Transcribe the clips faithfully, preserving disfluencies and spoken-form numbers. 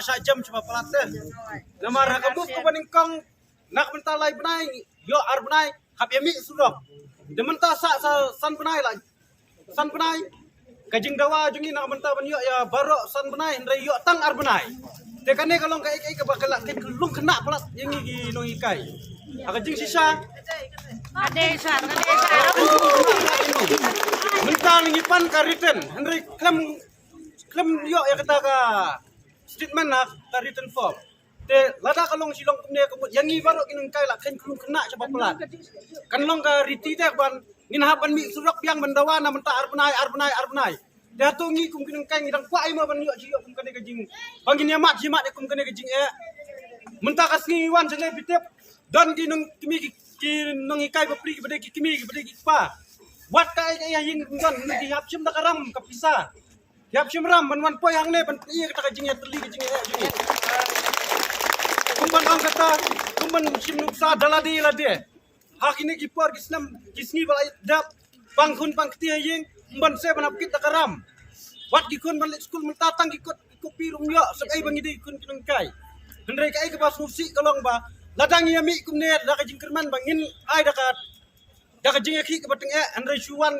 Sha jem sha ba palat te. Namar ha ka move ka ba nyngkong na ka bynta lai bnai ïoh ar bnai hap ïa mih surok. Te mynta sa sa san bnai la san bnai. Ka jingdawa jong ngi na ka bynta ban ïoh ïa baroh san bnai hynrei ïoh tang ar bnai. Te kane ka long ka ei ei ka ba ka la ka long khynnah palat ïa ngi ki nonghikai. Ha ka jingshisha. Mynta ngi pan ka written hynrei khlem khlem ïoh ïa kata ka statement ha ka written form. Te lada ka long shi long kumne ka mut ïa ngi baroh ki nonghikai la khlem khlem khynnah sha ba palat. Kan long ka riti te ban ngin hap ban mih surok biang ban dawa na mynta ar bnai ar bnai ar bnai. Te hato ngi kum ki nonghikai ngi dang kwah ai mo ban ïoh shi ïoh kum kane ka jing ba ngin ïa mat shi mat ïa kum kane ka jing eh. Mynta ka sngi wan sha ngi phi tip don ki nong kmie ki ki nonghikai bapli ki ba dei ki kmie ki ba dei ki kpa. Wat ka ei ei ha ïing don ngi ki hap shim da ka ram ka pisa. Ki hap shim ram ban wan poi hangne ban plie kata ka jingïatylli ka jingïa jingïa. Kum ban ong kata kum ban shim nuksa da lade lade. Ha kine ki por ki snem ki sngi ba la dap pang khun pang kti ha ïing ban se ban hap kit da ka ram. Wat ki khun ban leit skul mynta tang ki kot ki kopi rum ïoh sep ei ba ngi dei ki khun ki nonghikai. Hynrei ka ei ka ba sngewsih ka long ba lada ngi ïa mih kumne da ka jingkyrmen ba ngin ai da ka da ka jingïakhih ka ba tyngeh hynrei shu wan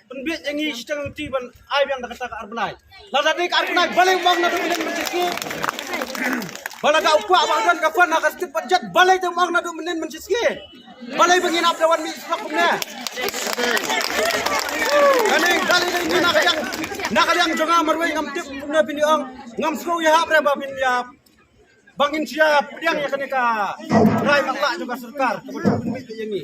pynbiej ïa ngi shiteng ti ban ai biang da kata ka ar bnai. Lada dei ka ar bnai balei ym ong naduh mynnin mynshisngi. Ba lada u kwah ba u don ka fund ha ka state budget balei te ym ong naduh mynnin mynshisngi. Balei ba ngin ap da wan mih surok kumne. Kane da lei dei na ka liang na ka liang jong nga marwei ngam tip kumne phin ïa ong ngam sngew ïa hap re ba phin ïa ba ngin sia pdiang ïa kane ka rai matlah jong ka sorkar ka ba pynbiej ïa ngi.